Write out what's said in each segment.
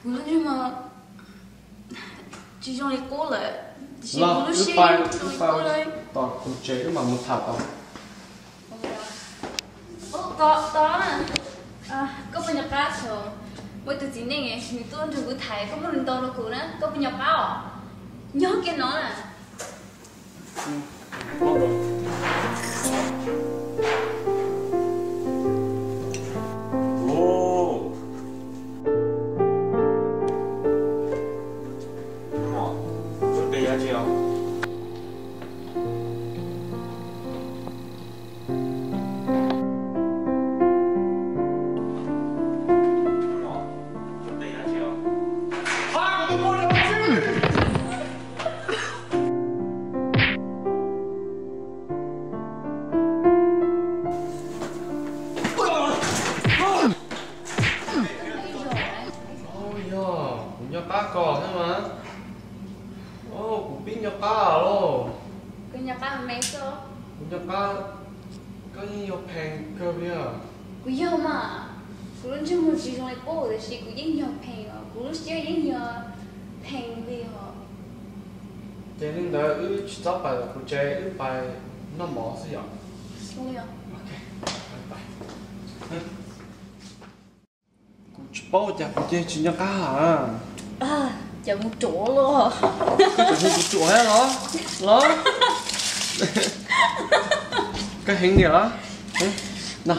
Kuv lub ntsej muag tsis zoo li qub lawm, tiam sis kuv lub siab zoo li qub lawm. Tos kuv tsev wb mam mus tham tau. Tos, tos na. Koj puas nco qab thaum muaj ib tug txiv neej nws tuaj nrog kuv tham, koj muab lus ntaus rau kuv na, koj puas nco qab os? Nyob kiag no na. Yog, kuv nco qab koj thiab mas. Kuv pib nco qab los. Kuv nco qab me xwb. Kuv nco qab, koj yeej yog Pheej kawg li os. Kuv yog mas, kuv lub ntsej muag tsis zoo li qub tiam sis kuv yeej yog Pheej os, kuv lub siab yeej yog Pheej li os. Ces li ntawd wb tsis txhob pais kuv tsev, wb pais noj mov xwb yom. Kuv tsis paub cas kuv ces tsis nco qab. Cas mus ruam los. Koj tseem hu kuv ruam thiab los? Los. Koj heev niam los? No.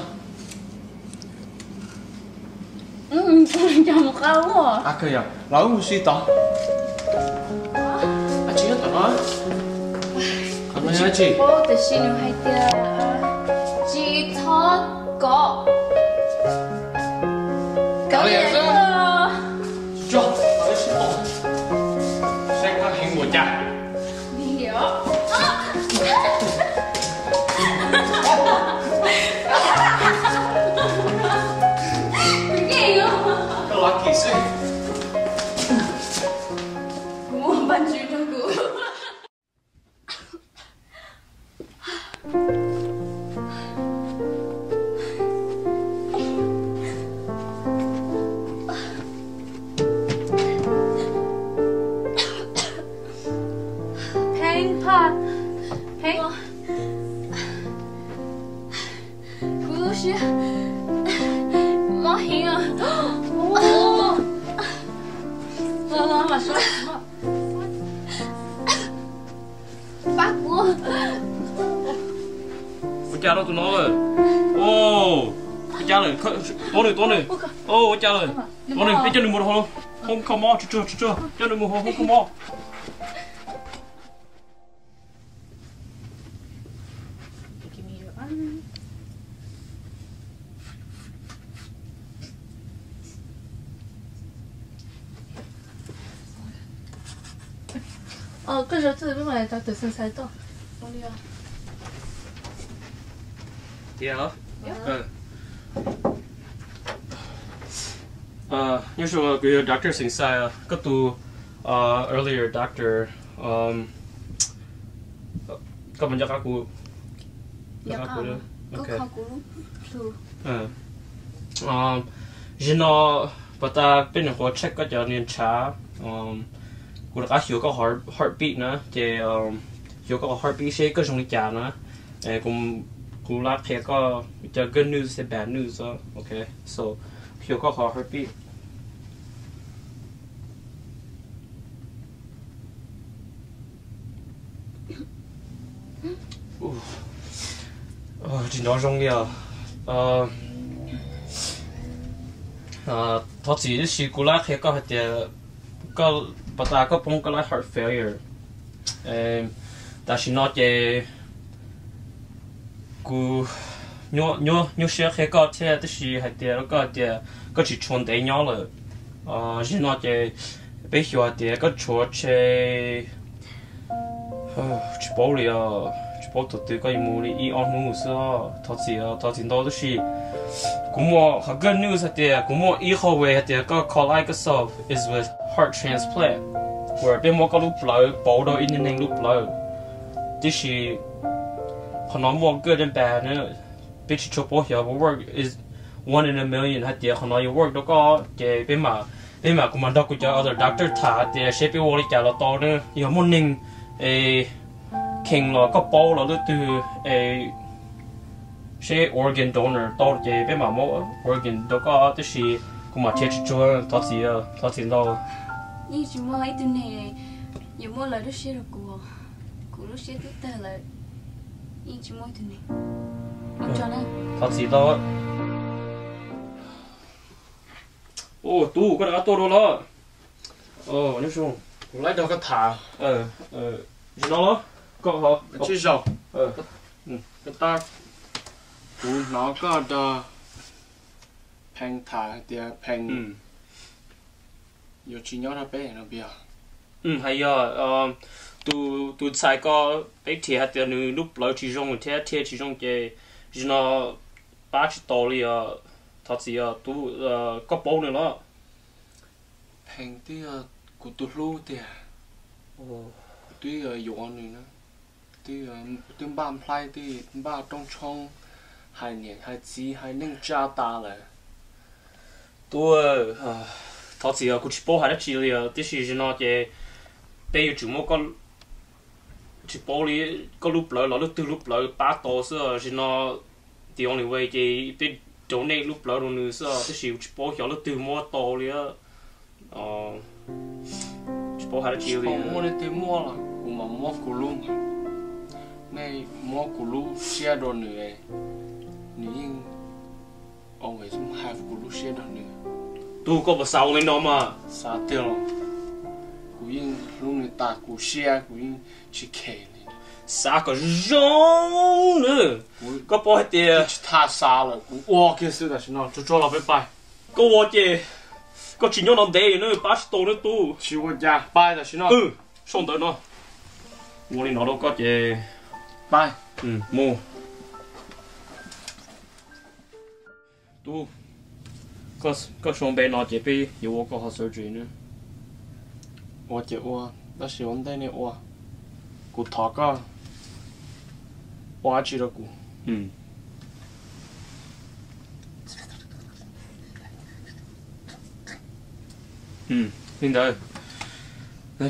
Cas mus qab los? Kawg yog los wb mus si tod. Dab tsi nyob tom no? Qhov no yog dab tsi? Paub tiam sis nws hais tias tsis txhob kov. Kov li xwb. Tsuag, saib koj heev ua cas. Koj los kim xwb. Kuv muaj paj ntsig rau kuv. Pheej, Pheej, kuv lub siab mob heev os. Los los mam soj. Pab kuv. Ua cas rau tus no lawm? Ua cas lawm? Tuab nws, tuab nws. Ua cas lawm? Tuab nws, peb coj nws mus rau hauv hoob kho mob, tsuag tsuag, tsuag tsuag, coj nws mus hauv hoob kho mob. Koj zov txuj peb mam tau tus xeem xais tuaj. Tiag. Nyob zoo, kuv yog Doctor Xeem Xais, koj tus earlier doctor. Koj puas nco qab kuv? Zaum no pas tas peb nyuam qhuav check koj cov niag ntshav, kuv rov qab xyuas koj heartbeat na, ces xyuas koj heartbeat seb koj zoo li cas na. Kuv lam qhia koj cov good news thiab bad news, ok? So, xyuas koj qhov heartbeat. Tsis nrov zoo li os. Thov txim tab sis kuv lam qhia koj hais tias koj pas tas koj poob koj lub heart failure. Tam sim no ces kuv nyuaj siab qhia koj thiab tab sis hais tias rau koj hais tias koj tsis tshua ntev nyob lawm. Zaum no ces peb xyuas hais tias koj tshuav tshe, tsis paub li os, tsis paub thaum twg, koj yuav mus li ib ob hnub xwb. Thov txim, thov txim ntau tab sis kuv muaj qhov good news hais tias kuv muaj ib qho uas hais tias koj call koj self is with heart transplant, uas peb muab koj lub plawv pauv rau ib niag neeg lub plawv. Tiam sis qhov no muaj good and bad na, peb tsis tshua paub xyov work is one in a million hais tias qhov no yuav work rau koj ces peb mam Peb mam, kuv mam nrog kuv cov other doctor tham tias seb peb ua li cas los tau na. Yog muaj neeg es kheev los koj paub los leej twg es seb organ donor tau ces peb mam muab organ rau koj, tab sis kuv mam qhia tsis tsuag, thov txim, thov txim ntau. Yeej tsis muaj ib tug neeg yuav muab lawv lub siab rau kuv, kuv lub siab twb tawg lawm, yeej tsis muaj ib tug neeg. Thov txim ntau. Ua tub, koj rov qab tuaj dua los? Nyob zoo. Kuv laib nrog koj tham. Zaum no los? Koj ho tsib zaug. Koj tab, kuv hnov koj nrog Pheej tham hais tias Pheej yuav tsis nyob nrog peb no puas yog? Hais yog, tus, tus ntxhais ko, peb nrhiav hais tias nws lub plawv tsis zoo thiab dhia tsis zoo ces zaum no pab tsis tau li os. Thov txim os tub, koj paub nws los? Pheej twb yog kuv tus hlub tiag, kuv twb yuav nws na, twb, twb npaj nplhaib, twb npaj rooj tshoob, hais niam hais txiv hais neej tsa tas lawm. Tub, thov txim os, kuv tsis paub hais dab tsi li os, tiam sis zaum no ces peb yuav tsum muab, tsis paub li, koj lub plawv los leej twg lub plawv pab tau xwb. Zaum no the only way ces peb donate lub plawv rau nws xwb, tiam sis kuv tsis paub xyov leej twg muab tau li. Tsis paub hais dab tsi li. Muaj leej twg muaj los kuv mam muab kuv lub, nej muab kuv lub siab rau nws, nws yeej always hais kuv lub siab rau nws. Tub, koj puas xav ua li no mas? Xav tiag los, kuv yeej hlub nws tas kuv siab, kuv yeej tsis khem li. Xav kom zoo zoo na. Koj paub hais tias tsis tas xav lawm, kuv ua kiag xwb tam sim no, tsuag tsuag los peb pais. Koj ua ces koj tsis nyob no ntev na, pab tsis tau na tub. Tsis ua cas, pais tam sim no. Sau ntawv no. Ua li no rau koj ces pais. Mus. Tub, koj sau npe no ces peb yuav ua koj qhov surgery na. Ua ces ua, tab sis ua ntej nej ua, kuv thov koj ua dab tsi rau kuv. Li ntawd,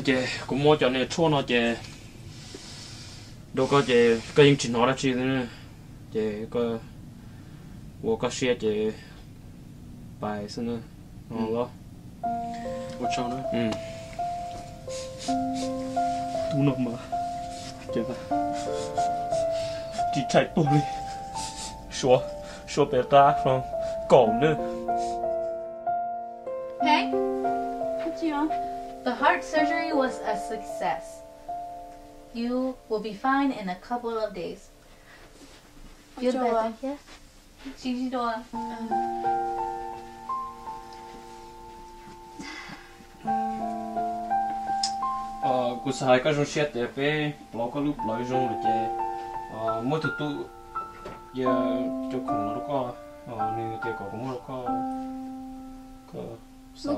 ces kuv muab cov niag tshuaj no ces rau koj ces koj yeej tsis hnov dab tsi li. Ces koj ua koj siab ces pais xwb na. Los, ua tsaug na. Tub no mas tsis tshais tuag li. Suav, suav pem qab hlo kaum na. Hey, what you on? The heart surgery was a success. You will be fine in a couple of days. Feel better? Yes. Kuv xav hais koj zoo siab tias peb pauv koj lub plawv zoo lawm ces muab tus tub, cia cov khoom no rau koj, nws tias kom kuv muab rau koj. Koj xav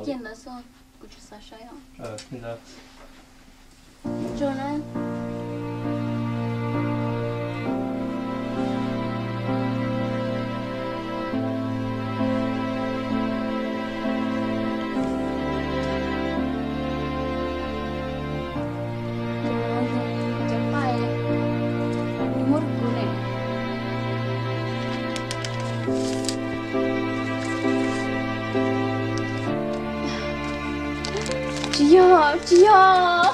Tsis yog, tsis yog.